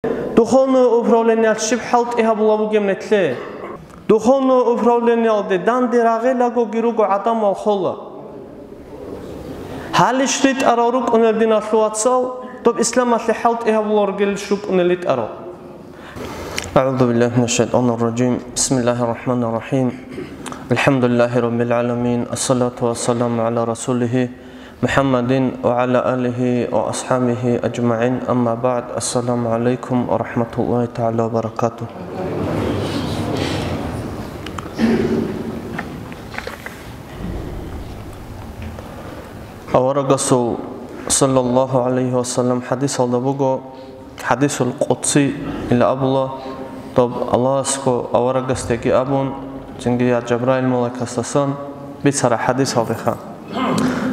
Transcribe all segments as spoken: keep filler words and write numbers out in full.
Духовное управлениялъ щиб хӀалтӀи гьабула бугеб нилъе? Духовное управлениялде данде рагъелагоги руго гӀадамал хола. Гьалищ ритӀарал рукӀунел диналъул вацал, доб исламалъе хӀалтӀи гьабуларгелищ рукӀунел ритӀарал. أعوذ بالله من الشيطان الرجيم. بسم الله الرحمن الرحيم. الحمد لله رب العالمين. الصلاة والسلام على رسوله محمد وعلى آله وأصحابه أجمعين. أما بعد. السلام عليكم ورحمة الله تعالى وبركاته. Аварагасул, саллаллагьу гӀалайгьи ва саллам, хӀадисалда буго, хӀадисул къудси ила абула, доб Аллагьасго аварагасдеги абун, цинги я Жабраил малайкасдасан бицара хӀадисалдеха.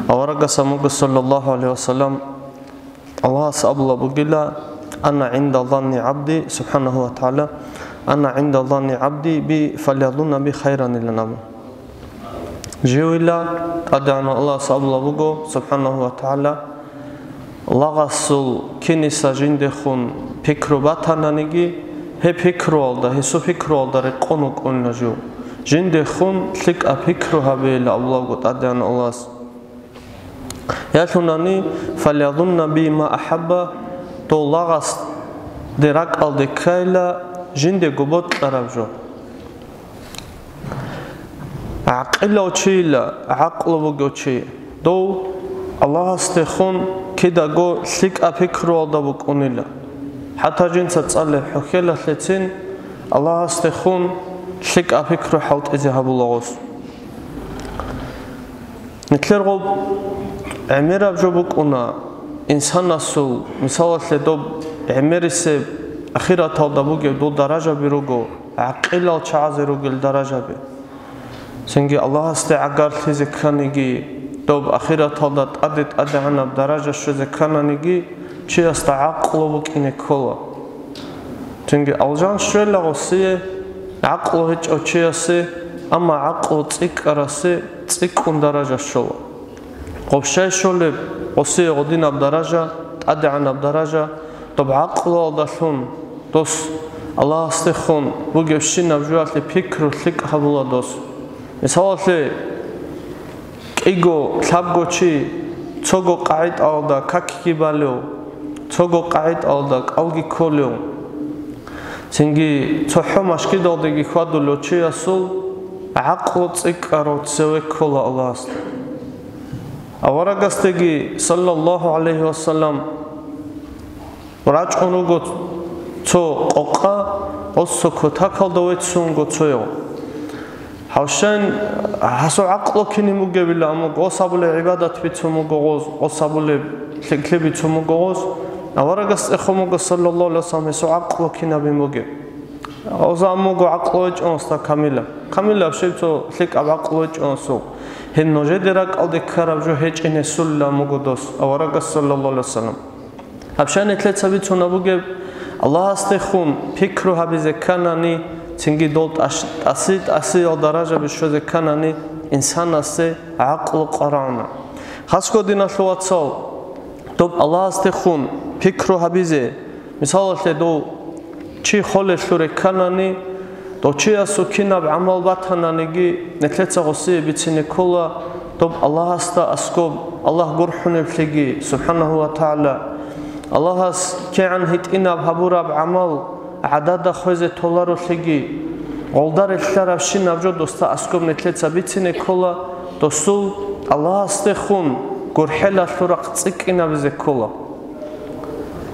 Аварагас абун буго, саллаллагьу гӀалайгьи ва саллам, Аллагьас абула бугила: «Ана гӀинда занни гӀабди», субхӀанагьу ва тагӀала, «Ана гӀинда занни гӀабди би, фалязунна би хайран», илан абун. Живила, ТӀадегӀанав Аллагьас абула буго, субхӀанагьу ва тагӀала, лагъасул киниса жиндехун пикру батананиги, гьеб пикруялда, гьесул пикруялда рекъон вукӀунила жив. Жиндехун лъикӀаб пикру гьабейила абула буго ТӀадегӀанав Аллагьас. Ялъунани, «Фалязунна би ма ахӀабба», дов лагъасде ракӀалде ккайила жиндего бокьараб жо. ГӀакъилав чийила, гӀакълу бугев чи, дов Аллагьасдехун кидаго лъикӀаб пикруялда букӀунила. ХӀатта жинца цӀалеб хӀухьелалъецин Аллагьасдехун лъикӀаб пикру хӀалтӀизе гьабула гъос. Нилъер гъоб гӀемераб жо букӀуна инсанасул, мисалалъе, доб гӀемерисеб ахираталда бугеб дол даражаби руго, гӀакъилал чагӀазе ругел даражаби. Цинги Аллагьасде гӀагарлъизе кканиги, доб ахираталда тӀаде-тӀадегӀанаб даража щвезе ккананиги, чиясда гӀакълу букӀине ккола. Цинги алжан щвела гъосие, гӀакълу гьечӀев чиясе, амма гӀакълу цӀикӀкӀарасе цӀикӀкӀун даража щола. Гъоб щай щолеб гъосие гъодинаб даража, тӀадегӀанаб даража, доб гӀакълуялдалъун дос Аллагьасдехун бугебщинаб жоялъе пикру лъикӀ гьабула дос. Мисалалъе, кӀиго, лъабго чи цого къагӀидаялда какги балев, цого къагӀидаялда кӀалги кколев, цинги цохӀо машгидалдеги хьвадулев чиясул гӀакълу цӀикӀкӀарав цеве ккола Аллагьасда. Аварагасдеги, саллаллагьу гӀалайгьи ва саллам, рачӀун руго цо къокъа, гъос цо кутакалда веццун вуго цояв. Гьавшан гьасул гӀакълу кинин бугебила, амма гъос абулеб гӀибадат бицун буго гъос, гъос абулеб лъикӀлъи бицун буго гъос. Аварагас цӀехун буго, саллаллагьу гӀалайгьи ва саллам, гьесул гӀакълу кинабин бугеб. Гъос амма буго гӀакълу гьечӀунасда камилаб. Камилаб щиб цо лъикӀаб гӀакълу гьечӀунасул. Гьеб нужеде ракӀалде ккараб жо гьечӀин гьесулилан буго дос, аварагас, саллаллагьу гӀалайгьи ва саллам. Гьаб щай нилъеца бицунеб бугеб, Аллагьасдехун пикру гьабизе кканани, цинги дол тӀаш-, тӀаси-тӀасиял даражаби щвезе кканани, инсанасе гӀакълу къваригӀуна. Хасго, диналъул вацал, доб Аллагьасдехун пикру гьабизе, мисалалъе, дов чи холелъуре кканани, дов чиясул кинаб гӀамал батананиги, нилъеца гъосие бицине ккола, доб Аллагьасда аскоб Аллагь гурхӀунеблъиги, субхӀанагьу ва тагӀала, Аллагьас кигӀан гьитӀинаб гьабураб гӀамал гӀадада хвезе толарулъиги, гъолда релълъарабщинаб жо досда аскоб нилъеца бицине ккола, досул Аллагьасдехун гурхӀелалъул рахъ цӀикӀкӀинабизе ккола.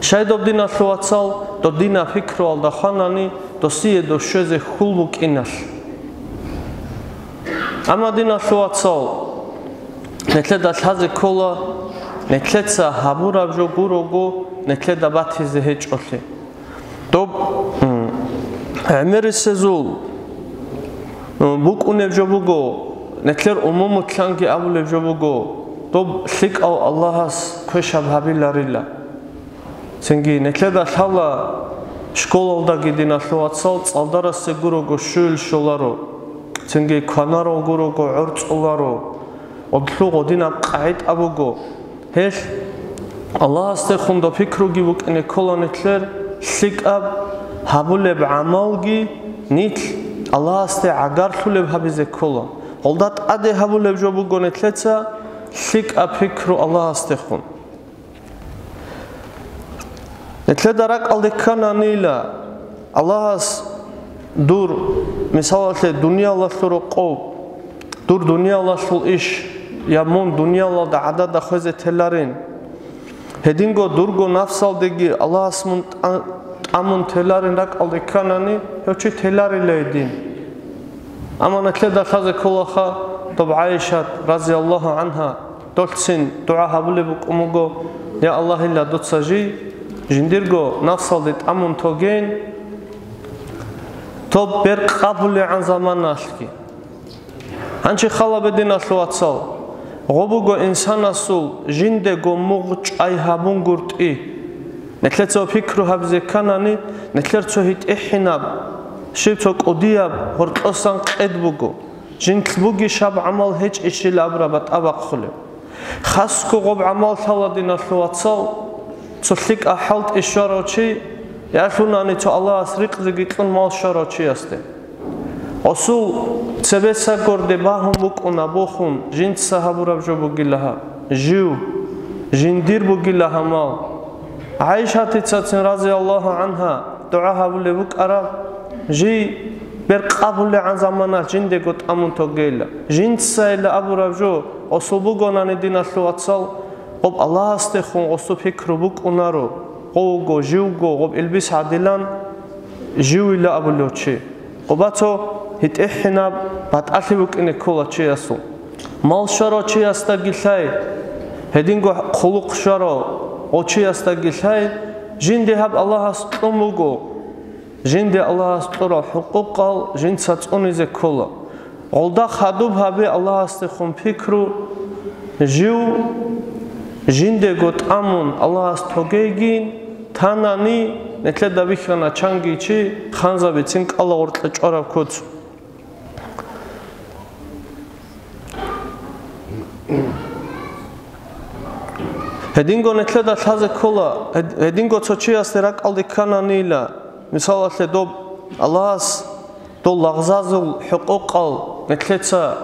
Щай доб, диналъул вацал, додинаб пикруялда хванани, досие дов щвезе хьул букӀиналъ. Амма, диналъул вацал, нилъеда лъазе ккола, нилъеца гьабураб жо гурого, нилъеда батизе гьечӀолъи. Доб, м, гӀемерисезул, м, букӀунеб жо буго, нилъер умумулъанги абулеб жо буго, доб лъикӀав Аллагьас квешаб гьабиларила. Цинги нилъеда лъала, школалдаги, диналъул вацал, цӀалдарасе гурого щуил щоларо, цинги кванарал гурого гӀорцӀуларо. Гъодлъу гъодинаб къагӀида буго. Гьелъ Аллагьасдехун доб пикруги букӀине ккола нилъер, лъикӀаб гьабулеб гӀамалги нилъ Аллагьасде гӀагарлъулеб гьабизе ккола. Гьелда тӀаде гьабулеб жо буго нилъеца лъикӀаб пикру Аллагьасдехун. Нилъеда ракӀалде ккананила, Аллагьас дур, мисалалъе, дуниялалъул рокъов, дур дуниялалъул иш, я мун дуниялалда гӀадада хвезе теларин. Гьединго дурго нафсалдеги Аллагьас мун тӀа-, тӀамун теларин ракӀалде кканани, гьев чи теларила гьедин. Амма нилъеда лъазе кколаха доб ГӀайшат, разияллагьу гӀангьа, долъцин дугӀа гьабулеб букӀун буго: «Я Аллагьила, дуца жий жиндирго нафсалде тӀамун тоген, доб бер къабулегӀан заманалъги». Гьанчи хал гьабе, диналъул вацал, гъо буго инсанасул жиндего мугъ чӀвай гьабунгутӀи. Нилъеца пикру гьабизе кканани, нилъер цо гьитӀихӀинаб, щиб цо кӀудияб гьоркьосан къед буго, жинлъ бугищ гьаб гӀамал гьечӀищила абураб батӀа бахъулеб. Хасго гъоб гӀамал лъала, диналъул вацал, цо лъикӀа хӀалтӀи щварав чи, я лъунани цо Аллагьас ризкъиги кьун мал щварав чиясде. Гъосул цебесагорде багьун букӀуна бухун, жинца гьабураб жо бугила гьаб, жив, жиндир бугила гьаб мал. ГӀайшатицацин, разияллагьу гӀангьа, дугӀа гьабулеб букӀараб, жий бер къабулегӀан заманалъ жиндего тӀамун тогейила. Жинцайила абураб жо гъосул бугонани, диналъул вацал, гъоб Аллагьасдехун гъосул пикру букӀунаро, гъов вуго, жив вуго, гъоб илбис гӀадилан живила абулев чи. Къуба цо гьитӀихӀинаб батӀалъи букӀине ккола чиясул. Мал щварав чиясдаги лъай, гьединго хъулухъ щварав гъо чиясдаги лъай, жинде гьаб Аллагьас кьун буго, жинде Аллагьас кьурал хӀукъукъал жинца цӀунизе ккола. Гъолда хадуб гьабе Аллагьасдехун пикру, жив жиндего тӀамун Аллагьас тогейгин танани, нилъеда бихьана чанги чи ханзабицин кӀала гъоркье чӀвараб куц. Гьединго нилъеда лъазе ккола, гьед-, гьединго цо чиясде ракӀалде ккананила, мисалалъе, доб Аллагьас дол лагъзазул хӀукъукъал нилъеца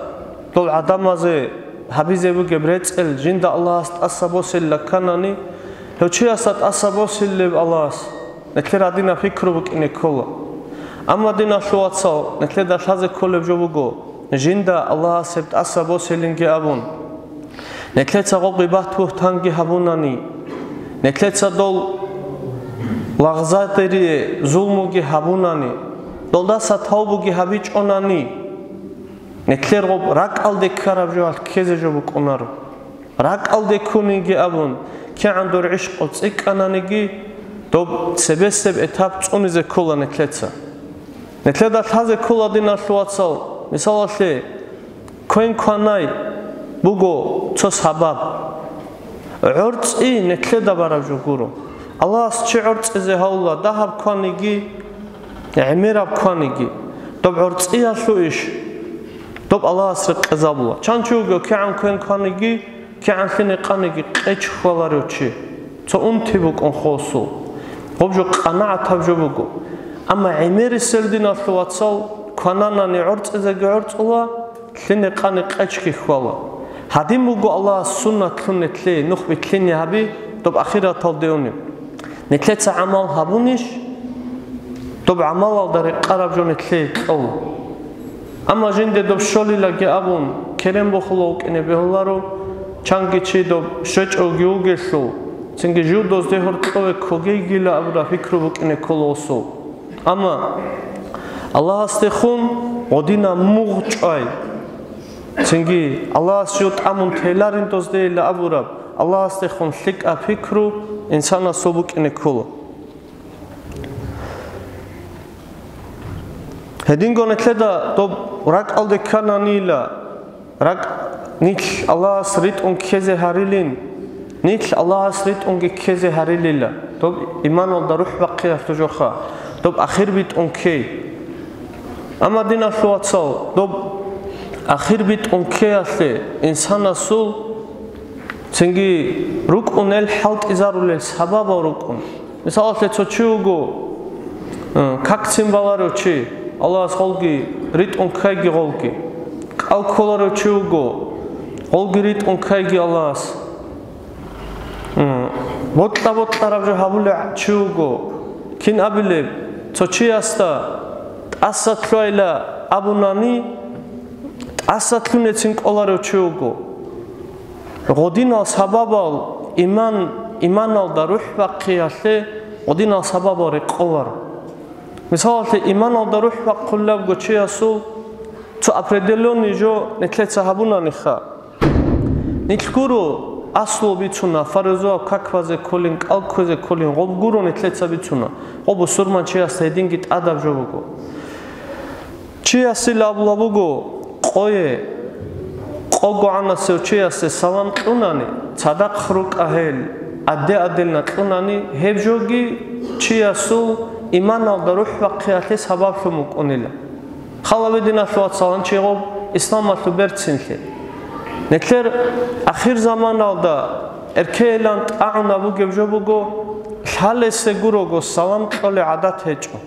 дол гӀадамазе гьабизе бугеб рецӀел жинда Аллагьас тӀаса босилла кканани, гьев чиясда тӀаса босилеб Аллагьас нилъер гьадинаб пикру букӀине ккола. Амма, диналъул вацал, нилъеда лъазе кколеб жо буго, жинда Аллагьас гьеб тӀаса босилинги абун. Нилъеца гъо гъибат-бугьтанги гьабунани, нилъеца дол лагъзадерие зулмуги гьабунани, долдаса тавбуги гьабичӀонани, нилъер гъоб ракӀалде ккараб жоялъ ккезе жо букӀунаро. РакӀалде ккунинги абун, кигӀан дур гӀишкъу цӀикӀкӀананиги, доб цебесеб этап цӀунизе ккола нилъеца. Нилъеда лъазе ккола, диналъул вацал, мисалалъе, квен-кванай буго цо сабаб. ГӀорцӀи нилъеда бараб жо гуро. Аллагьас чи гӀорцӀизе гьавула, дагьаб кваниги, гӀемераб кваниги. Доб гӀорцӀиялъул иш, доб Аллагьас рекъезабула. Чан чи вуго, кигӀан квен кваниги, кигӀан лъине къаниги къеч хьваларев чи. Цо унти букӀун хосул. Гъоб жо къанагӀатаб жо буго. Амма гӀемерисел, диналъул вацал, квананани гӀорцӀизеги гӀорцӀула, лъине къани къечги хьвала. Гьадин буго Аллагьас суннатлъун нилъее нух битлъине гьаби доб ахираталде унеб. Нилъеца гӀамал гьабунищ, доб гӀамалалда рекъараб жо нилъее кьола. Амма жинде доб щолилаги абун, керен бохула вукӀине бегьуларо, чанги чи доб щвечӀевги вугелъул, цинги жив дозде гьоркьове ккогейгила абураб пикру букӀине ккола гъосул. Амма Аллагьасдехун гъодина мугъ чӀвай, цинги Аллагьас жив тӀамун теларин доздейила абураб, Аллагьасдехун лъикӀаб пикру инсанасул букӀине ккола. Гьединго нилъеда доб ракӀалде ккананила, ракӀ нилъ Аллагьас ритӀун ккезе гьарилин, нилъ Аллагьас ритӀунги ккезе гьарилила, доб иманалда рухӀ бахъиялъул жоха, доб ахир битӀун ккей. Амма, диналъул вацал, доб ахир битӀун ккеялъе инсанасул цинги рукӀунел хӀалтӀизарулел сабабал рукӀун. Мисалалъе, цо чи вуго, э, какцин баларев чи, Аллагьас гъолги ритӀун ккайги гъолги. КӀал кколарев чи вуго, гъолги ритӀун ккайги Аллагьас. М, бокьа-бокьараб жо гьабулев чи вуго. Кин абилеб, цо чиясда тӀаса лъугьайила абунани, тӀаса лъунецин кӀоларев чи вуго. Гъодинал сабабал иман, иманалда рухӀ бахъиялъе гъодинал сабабал рекъоларо. Мисалалъе, иманалда рухӀ бахъулебго чиясул цо определённый жо нилъеца гьабунаниха. Нилъ гуро аслу бицуна, фаризояб как базе кколин, кӀал кквезе кколин, гъоб гуро нилъеца бицуна. Гъоб бусурманчиясда гьединги тӀадаб жо буго. Чиясил абула буго, къое, къогогӀанасев чиясе салам кьунани, цадахъ рукӀа гьел, адде-аддельна кьунани, гьеб жоги чиясул иманалда рухӀ бахъиялъе сабаблъун букӀунила. Хал гьабе, диналъул вацал, гьанчи гъоб исламалъул берцинлъи. Нилъер ахирзаманалда эркейилан тӀагӀунаб бугеб жо буго, лъалесе гурого салам кьолей гӀадат гьечӀо.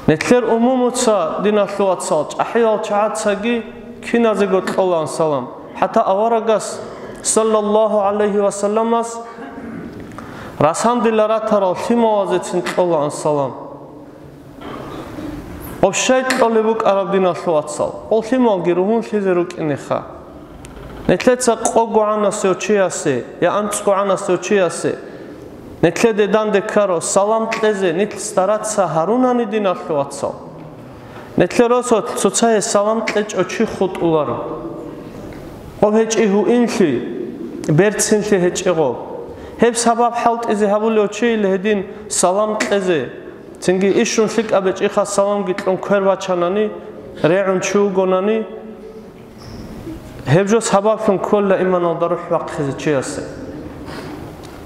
Нилъер умумуца, диналъул вацал, чӀахӀиял чагӀацаги киназего кьолаан салам. ХӀатта аварагас, саллаллагьу гӀалайгьи вассаламас, расандила ратарал лъималазецин кьолаан салам. Гъоб щай кьолеб букӀараб, диналъул вацал? Гъол лъималги ругьунлъизе рукӀинеха. Нилъеца къогогӀанасев чиясе я анцӀгогӀанасев чиясе, нилъеде данде ккарав салам кьезе нилъ стараться гьарунани, диналъул вацал, нилъер росулъ цоцае салам кьечӀев чи хутӀуларо. Гъоб гьечӀи гьуинлъи, берцинлъи гьечӀи гъоб. Гьеб сабаб хӀалтӀизе гьабулев чийила гьедин салам кьезе, цинги ишун лъикӀаб гьечӀиха саламги кьун квер бачанани, регӀун чи вугонани, гьеб жо сабаблъун ккола иманалда рухӀ бахъизе чиясе.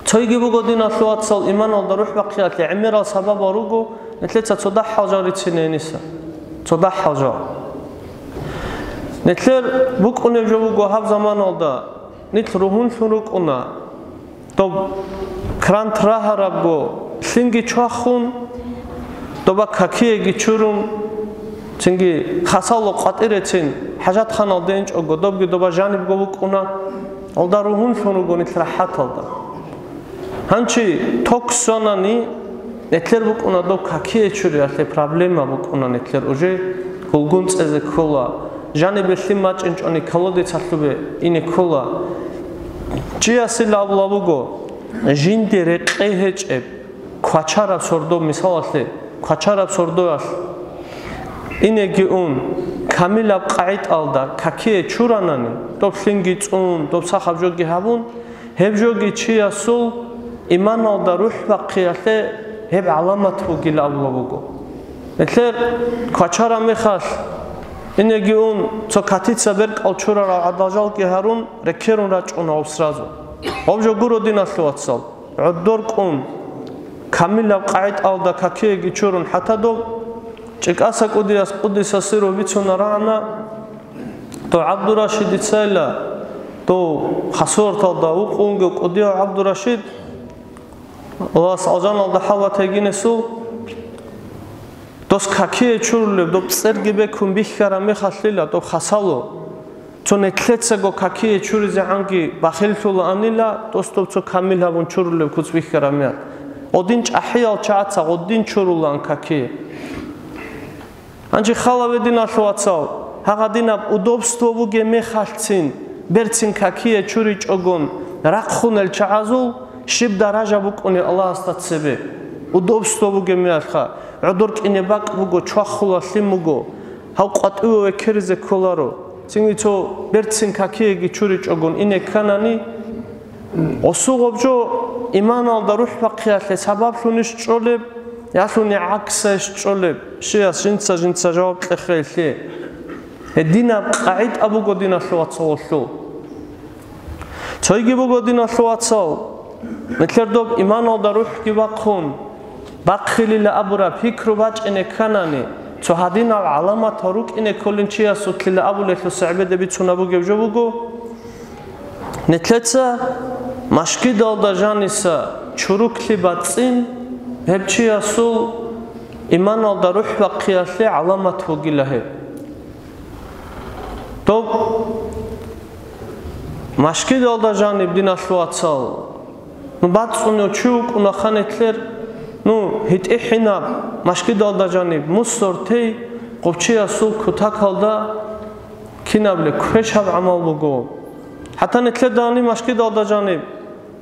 Цойги буго, диналъул вацал, иманалда рухӀ бахъиялъе гӀемерал сабабал руго, нилъеца цо дагьал жал рицине гьениса. Цо дагьал жал. Нилъер букӀунеб жо буго гьаб заманалда, нилъ ругьунлъун рукӀуна. Доб крант рагьарабго лъинги чвахун, доба какиеги чурун, цинги хасало къватӀирецин хӀажатханалде инчӀого, добги доба жанибго букӀуна, гьалда ругьунлъун руго нилъ рахӀаталда. Гьанчи ток сонани, нилъер букӀуна доб какие чуриялъе проблема букӀуна нилъер уже гулгун цӀезе ккола, жанибе лъим бачӀинчӀони колодецалъубе ине ккола. Чиясила абула буго, жинде рекъей гьечӀеб, квачараб сордо, мисалалъе, квачараб сордоялъ инеги ун, камилаб къагӀидалда какие чуранани, доб лъинги цӀун, доб сахаб жоги гьабун, гьеб жоги чиясул иманалда рухӀ бахъиялъе гьеб гӀаламат бугила абула буго. Нилъер квачараб мехалъ, инеги ун, цо катица беркӀал чурарал гӀадал жалги гьарун, рекерун рачӀуна гъоб сразу. Гъоб жо гуро, диналъул вацал, гӀодор кӀун, камилаб къагӀидалда какиеги чурун хӀатта доб ЧӀикӀаса кӀудияс къуддиса сирругьу бицунарагӀана, дов ГӀабдурашидицайила, дов хасурталда вукъунги кӀудияв ГӀабдурашид, Аллагьас алжаналда хӀалат гьегинесул, дос какие чурулеб, доб цӀерги бекун бихьараб мехалъила, доб хасало. Цо нилъецаго какие чуризегӀанги бахиллъулаанила, дос доб цо камил гьабун чурулеб куц бихьараб мехалъ. Гъодин чӀахӀиял чагӀаца гъодин чурулаан какие. Гьанже хал гьабе, диналъул вацал, гьагъадинаб удобство бугеб мехалъцин, берцин какие чуричӀогон рахъунел чагӀазул щиб даража букӀунеб Аллагьасда цебе? Удобство бугеб мехалъха, гӀодор кӀине бакӀ буго, чвахула лъим буго, гьав къватӀиве векеризе кколаро. Цинги цо берцин какиеги чуричӀогон ине кканани, гъосул гъоб жо иманалда рухӀ бахъиялъе сабаблъунищ чӀолеб, ялъуни гӀаксайищ чӀолеб, щияс жинца-жинца жаваб кьеха илъе. Гьединаб къагӀида буго, диналъул вацал, гъолъул. Цойги буго, диналъул вацал, нилъер доб иманалда рухӀги бахъун, бахъилила абураб пикру бачӀине кканани, цо гьадинал гӀаламатал рукӀине кколин чиясулъила абулелъул сагӀбеде бицунаб бугеб жо буго, нилъеца машгидалда жаниса Чуруклъи бацӀцӀин гьеб чиясул иманалда рухӀ бахъиялъе гӀаламат бугила гьеб. Доб машгидалда жаниб, диналъул вацал, ну, бацӀцӀунев чи вукӀунаха нилъер, ну, гьитӀи-хӀинаб машгидалда жаниб мусор тей, гъоб чиясул кутакалда кинабли квешаб гӀамал буго. ХӀатта нилъеда гьаниб машгидалда жаниб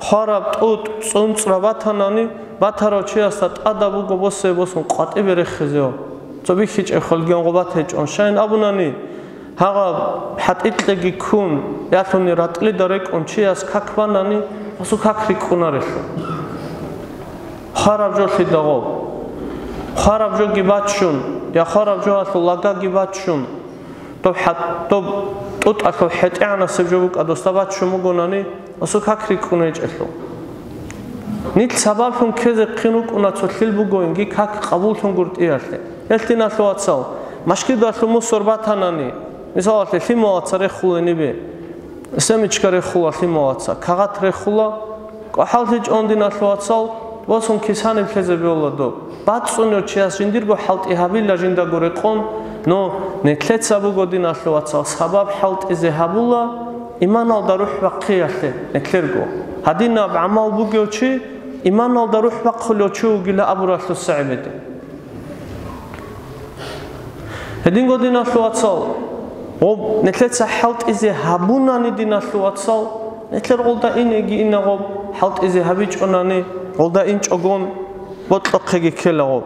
хвараб тӀутӀ, цӀунцӀра батанани, батарав чиясда тӀадаб буго босе-босун къватӀибе рехизев. Цо бихьичӀеб хвалгиян гъоб батичӀон. Щайин абунани, гьагъаб хӀатӀикьеги ккун, ялъуни ратӀлида рекӀун чияс как банани, гъосул как рикӀкӀунарелъул. Хвараб жо лъида гъоб? Хвараб жоги баччун, я хвараб жоялъул лагаги баччун, доб хӀат-, доб тӀутӀалъул хӀетӀигӀанасеб жо букӀа досда баччун бугонани, гъосул как рикӀкӀун гьечӀелъул. Нилъ сабаблъун ккезе хъин рукӀуна цолъил бугоинги как къабуллъун гуртӀиялъе. Гьелъ, диналъул вацал, машгидалъул мусор батанани, мисалалъе, лъималаца рехула нибе, семечка рехула лъималаца, кагъат рехула, кӀвахӀаллъичӀон, диналъул вацал, босун кисаниб лъезе бегьула доб. БацӀцӀунев чияс жиндирго хӀалтӀи гьабила жиндаго рекъон, но нилъеца буго, диналъул вацал, сабаб хӀалтӀизе гьабула иманалда рухӀ бахъиялъе нилъерго. Гьадинаб гӀамал бугев чи иманалда рухӀ бахъулев чи вугила абуралъуса гӀебеде. Гьединго, диналъул вацал, гъоб нилъеца хӀалтӀизе гьабунани, диналъул вацал, нилъер гъолда инеги ина гъоб, хӀалтӀизе гьабичӀонани, гъолда инчӀогон бокьухъеги ккела гъоб.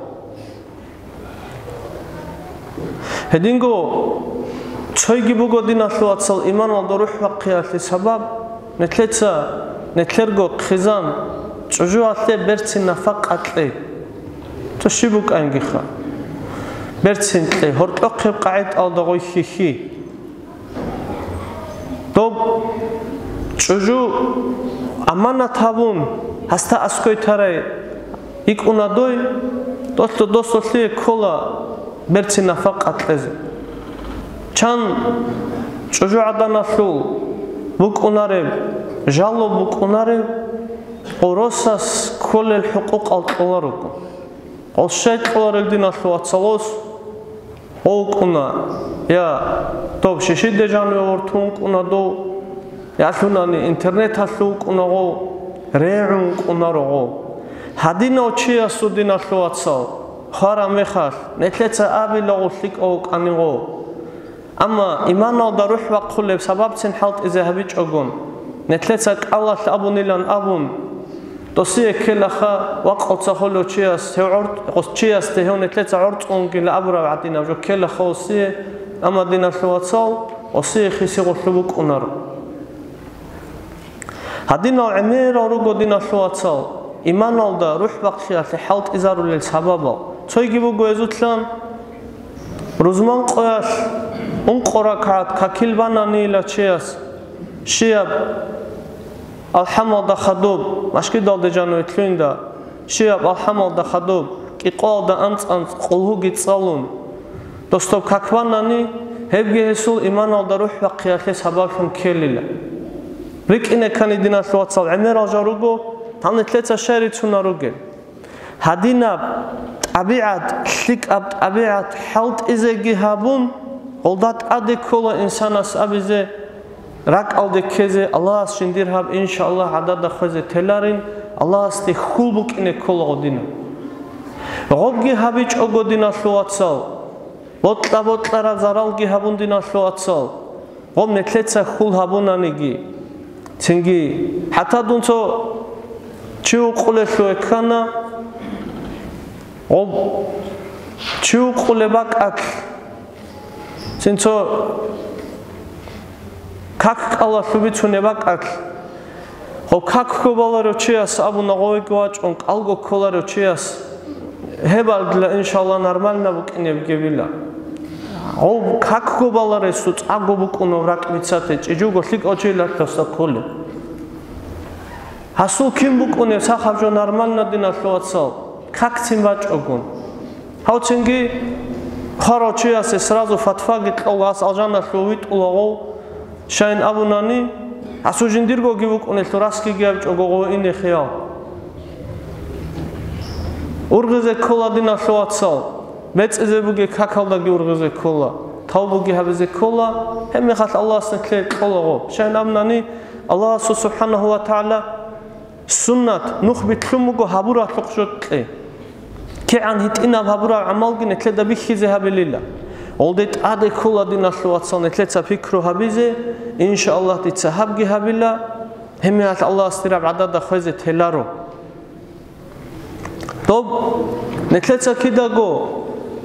Гьединго цойги буго, диналъул вацал, иманалда рухӀ бахъиялъе сабаб, нилъеца нилъерго хъизан чӀужуялъе берцин нафакъа кье. Цо щиб букӀаингиха? Берцин кье, гьоркьохъеб къагӀидалда гъой хьихьи. Доб чӀужу аманат гьабун, гьасда аскӀой тарай йикӀуна дой, долъу досулъие ккола берцин нафакъа кьезе. Чан чӀужугӀаданалъул букӀунареб, жало букӀунареб, гъо росас кколел хӀукъукъал кьоларуго. Гъос щай кьоларел, диналъул вацалос? Гъов вукӀуна, я доб шишиде жаниве вортун вукӀуна дов, ялъунани интернеталъув вукӀуна гъов, регӀун вукӀунаро гъов. Гьадинав чиясул, диналъул вацал, хвараб мехалъ, нилъеца абила гъов лъикӀав вукӀанин гъов. Амма иманалда рухӀ бахъулеб сабабцин хӀалтӀизе гьабичӀогон, нилъеца кӀалалъ абунилан абун, досие ккелаха вакъуца холев чияс, гьев гӀорт-, гъос-, чиясде гьев нилъеца гӀорцӀунгила абураб гӀадинаб жо ккелаха гъосие, амма, диналъул вацал, гъосие хиси гъолъу букӀунаро. Гьадинал гӀемерал руго, диналъул вацал, иманалда рухӀ бахъиялъе хӀалтӀизарулел сабабал. Цойги буго гьезулъан рузман къоялъ ункъо ракагӀат какил бананила чияс, щияб алхӀамалда хадуб, машгидалде жаниве лъугьинда, щияб алхӀамалда хадуб, кӀикъоялда анцӀ-анцӀ къулгьуги цӀалун, досдоб как банани, гьебги гьесул иманалда рухӀ бахъиялъе сабаблъун ккелила. РикӀкӀине ккани, диналъул вацал, гӀемерал жал руго, гьанлъеца щай рицунар ругел? Гьадинаб тӀабигӀат, лъикӀаб тӀабигӀат хӀалтӀизеги гьабун, гъолда тӀаде ккола инсанас абизе, ракӀалде ккезе, Аллагьас жиндир гьаб, иншааллагь, гӀадада хвезе теларин, Аллагьасде хьул букӀине ккола гъодинаб. Гъобги гьабичӀого, диналъул вацал, бокьа-бокьараб заралги гьабун, диналъул вацал, гъоб нилъеца хьул гьабунаниги, цинги, хӀатта дун цо чи вукъулелъул ккана, гъоб чи вукъулеб бакӀалъ, цин цо как кӀалалъуб бицунеб бакӀалъ, гъоб как ккобаларев чияс абуна, гъовеги вачӀун кӀалго кколарев чияс, гьеб алдила, иншалла, нормально букӀинеб гьебила. Гъов как ккобаларесу цӀакъго букӀунав ракӀ бицате, чӀижуго лъикӀав чи лъалъаса кколеб. Гьасул кин букӀунеб сахаб жо нормально, диналъул вацал, какцин бачӀогун. Гьав цинги хварав чиясе сразу фатваги кьола, гьас алжаналъув витӀула гъов, щайин абунани, гьасул жиндиргоги букӀунелъул расги гьабичӀого гъов ине хиял. Ургъизе ккола, диналъул вацал, бецӀизе бугеб какалдаги ургъизе ккола, тавбуги гьабизе ккола, гьебмехалъ Аллагьас нилъее кьолаго. Щайин абунани, Аллагьасул субхӀанагьу ва тагӀала суннат, нух битлъун буго гьабуралъухъ жо кье. КигӀан гьитӀинаб гьабураб гӀамалги нилъеда бихьизе гьабилила. Гьелде тӀаде ккола, диналъул вацал, нилъеца пикру гьабизе, иншааллагь, дица гьабги гьабила, гьебмехалъ Аллагьас дираб гӀадада хвезе теларо. Доб нилъеца кидаго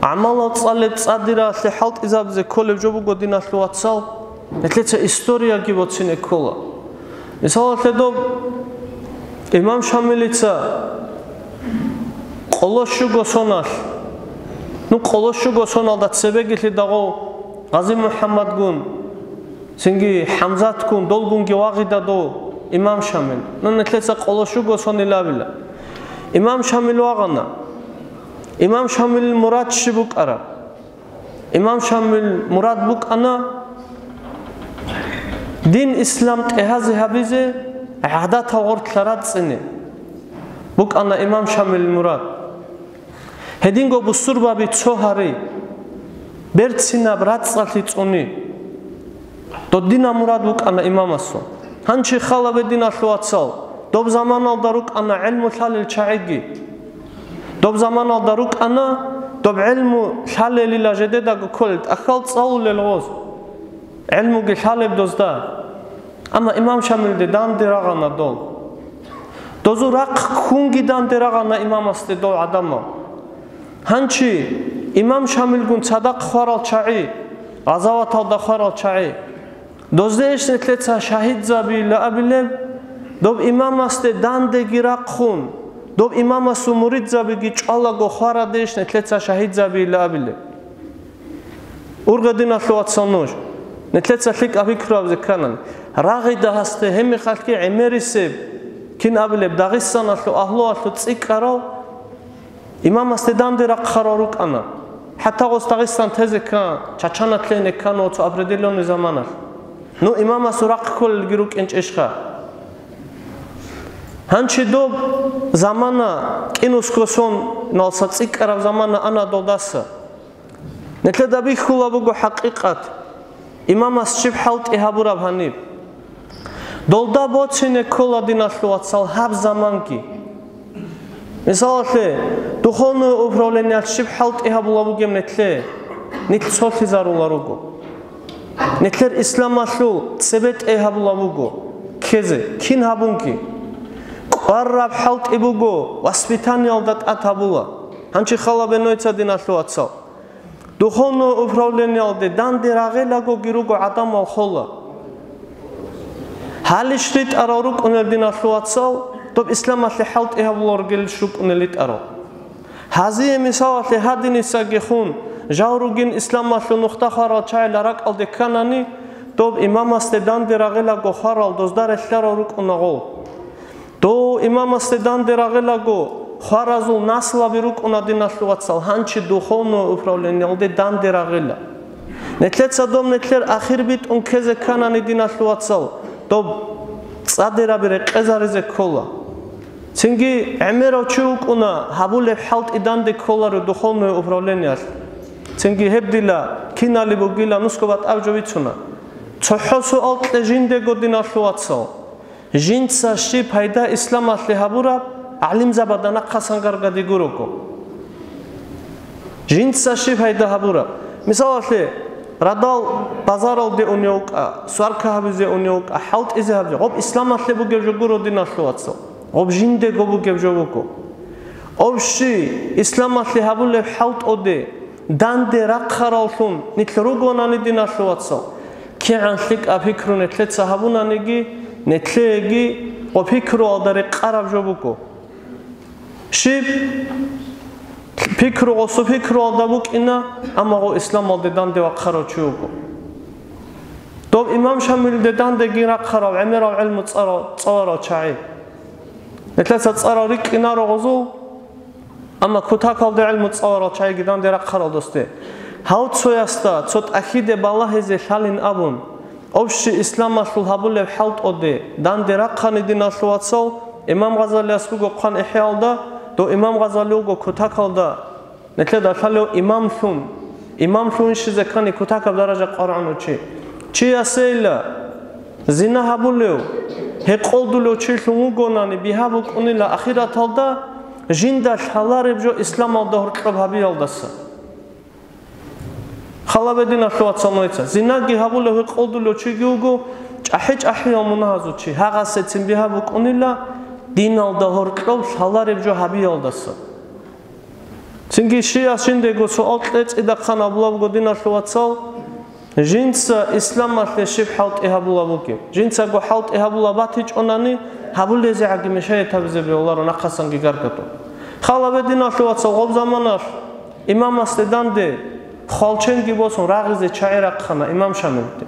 гӀамалал цӀалеб цӀадиралъе хӀалтӀизабизе кколеб жо буго, диналъул вацал, нилъеца историяги боцине ккола. Мисалалъе, доб имам Шамилица къоло щуго соналъ, ну, къоло щуго соналда цебегилъидал Гъази МухӀаммадгун, цинги ХӀамзатгун, долгунги вагъида дов имам Шамил. Ну, нилъеца къоло щуго сонил абила. Имам Шамил вагъана. Имам Шамилил мурад щиб букӀараб? Имам Шамилил мурад букӀана дин ислам тӀегьазе гьабизе, гӀадатал гъорлъа рацӀцӀине букӀана имам Шамилил мурад. Гьединго бусурбаби цо гьари, берцинаб рацӀцӀалъи цӀуни. Додинаб мурад букӀана имамасул. Гьанчи халабе, диналъул вацал, доб заманалда рукӀана гӀелму лъалел чагӀиги. Доб заманалда рукӀана, доб гӀелму лъалелила жедедаго кколел тӀахьал цӀалулел гъоз. ГӀелмуги лъалеб дозда. Амма имам Шамилде данде рагъана дол. Дозул рахъ ккунги данде рагъана имамасде дол гӀадамал. Гьанчи имам Шамилгун цадахъ хварал чагӀи, гъазаваталда хварал чагӀи, доздейищ нилъеца шагьидзабийилла абилеб, доб имамасде дандеги рахъун, доб имамасул муридзабиги чӀвалаго хварадейищ нилъеца шагьидзабийилла абилеб? Ургъе, диналъул вацал, нуж. Нилъеца лъикӀаб пикру гьабизе кканани, рагъида гьасде, гьебмехалъги гӀемерисеб, кин абилеб, Дагъистаналъул агьлуялъул цӀикӀкӀарал имамасде данде рахъарал рукӀана. ХӀатта гъос Дагъистан тезе ккан, Чачана лъене ккан ва цо определённый заманалъ. Ну, имамасул рахъ кколелги рукӀинчӀищха? Гьанчи доб замана кӀинусго соналса цӀикӀкӀараб замана ана долдаса. Нилъеда бихьула буго хӀакъикъат, имамас щиб хӀалтӀи гьабураб гьаниб. Долда боцине ккола, диналъул вацал, гьаб заманги. Мисалалъе, духовное управлениялъ щиб хӀалтӀи гьабула бугеб нилъе, нилъ цолъизарула руго. Нилъер исламалъул цебетӀей гьабула буго, ккезе, кин гьабунги. КӀвараб хӀалтӀи буго, воспитаниялда тӀад гьабула. Гьанчи халабе нойца, диналъул вацал. Духовное управлениялде данде рагъелагоги руго гӀадамал хола. Гьалищ ритӀарал рукӀунел, диналъул вацал, доб исламалъе хӀалтӀи гьабулел ругелищ рукӀунел ритӀарал. Гьазие мисалалъе гьадинисаги хун, жал ругин исламалъул нухда хварал чагӀила ракӀалде кканани, доб имамасде данде рагъелаго хварал дозда релълъарал рукӀуна гъол. Дов имамасде данде рагъелаго, хваразул наслаби рукӀуна, диналъул вацал, гьанчи духовное управлениялде данде рагъила. Нилъеца доб нилъер ахир битӀун ккезе кканани, диналъул вацал, доб цӀадираби рекъезаризе ккола. Цинги гӀемерав чи вукӀуна, гьабулеб хӀалтӀи данде кколаро духовное управлениялъ. Цинги гьеб дила кинали бугила, нусго батӀаб жо бицуна. ЦохӀо суал кье жиндего, диналъул вацал. Жинца щиб пайда исламалъе гьабураб гӀалимзабазда нахъасан гаргади гурого? Жинца щиб пайда гьабураб? Мисалалъе, радал базаралде унев вукӀа, сварка гьабизе унев вукӀа, хӀалтӀизе гьабизе, гъоб исламалъе бугеб жо гуро, диналъул вацал. Гъоб жиндего бугеб жо буго. Общий исламалъе гьабулеб хӀалтӀуде данде рахъараллъун нилъ ругонани, диналъул вацал, кигӀан лъикӀаб пикру нилъеца гьабунаниги, нилъееги гъо пикруалда рекъараб жо буго. Щиб пикру гъосу пикруалда букӀина, амма гъо исламалде данде вахъарав чи вуго. Доб имам Шамилде дандеги рахъарав гӀемерал гӀелму цӀарал, цӀаларал чагӀи. Нилъеца цӀарал рикӀкӀинаро гъозул, амма кутакалде гӀелму цӀаларал чагӀиги данде рахъарал досде. Гьав цоясда цо тӀахьиде балагьизе лъалин абун, общий исламалъул гьабулеб хӀалтӀуде данде рахъани, диналъул вацал, имам Гъазалияс буго хъван ИхӀяалда, Дов имам Гъазали вуго кутакалда, нилъеда лъалев имамлъун, имамлъун щизе ккани кутакаб даража къварагӀун чи. Чиясейила зина гьабулев, гьекъолдулев чилъун вугонани бигьа букӀунила ахираталда, жинда лъалареб жо исламалда гьоркьоб гьабиялдаса. Халабе, диналъул вацал, нужеца. Зинаги гьабулев, гьекъолдулев чиги вуго, чӀахӀи-чӀахӀиял мунагьазул чи, гьагъасецин бигьа букӀунила диналда гьоркьоб лъалареб жо гьабиялдаса. Цинги щияс жиндего суал кье цӀидахъан абулабго, диналъул вацал, жинца исламалъе щиб хӀалтӀи гьабулаб бугеб? Жинцаго хӀалтӀи гьабулаб батичӀонани, гьабулезегӀаги мешаятабизе бегьуларо нахъасанги гаргадун. Халабе, диналъул вацал, гъоб заманалъ имамасде данде хвалченги босун рагъизе чагӀи рахъана имам Шамилде.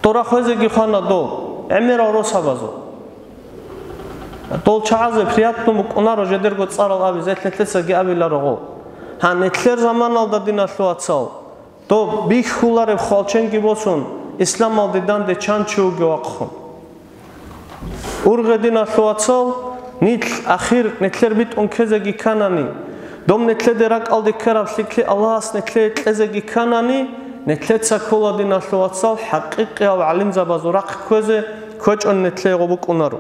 Дора хвезеги хвана дол, гӀемерал росабазул. Дол чагӀазе приятно букӀунаро жедерго цӀарал абизе, нилъецаги абиларо гъо. Гьа, нилъер заманалда, диналъул вацал, доб бихьулареб хвалченги босун, исламалде данде чан чи вугев вахъун. Ургъе, диналъул вацал, нилъ ахир нилъер битӀун ккезеги кканани, доб нилъеде ракӀалде ккараб лъикӀлъи Аллагьас нилъее кьезеги кканани, нилъеца ккола, диналъул вацал, хӀакъикъиял гӀалимзабазул рахъ кквезе, кквечӀон нилъее гъо букӀунаро.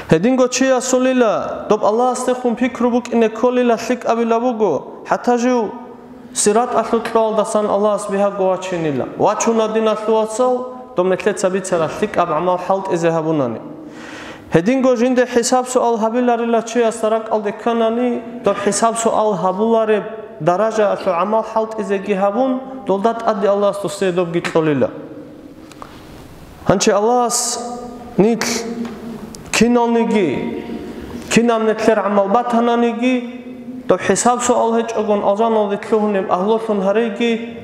Гьединго чиясулила, доб Аллагьасдехун пикру букӀине кколила лъикӀабила буго, хӀатта жив сираталъул кьоялдасан Аллагьас бигьаго вачинила. Вачуна, диналъул вацал, доб нилъеца бицараб лъикӀаб гӀамал хӀалтӀизе гьабунани. Гьединго жинде хӀисаб-суал гьабиларила чиясда ракӀалде кканани, доб хӀисаб-суал гьабулареб даражаялъул гӀамал хӀалтӀизеги гьабун, долда тӀаде Аллагьас досие добги кьолила. Гьанчи Аллагьас нилъ киналниги, кинаб нилъер гӀамал батананиги, доб хӀисаб-суал гьечӀогун алжаналде лъугьунеб агьлулъун гьареги,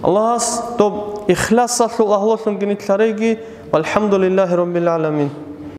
Аллагьас доб ихласалъул агьлулъунги нилъ гьареги, валхӀамдулиллагьи раббил гӀаламин.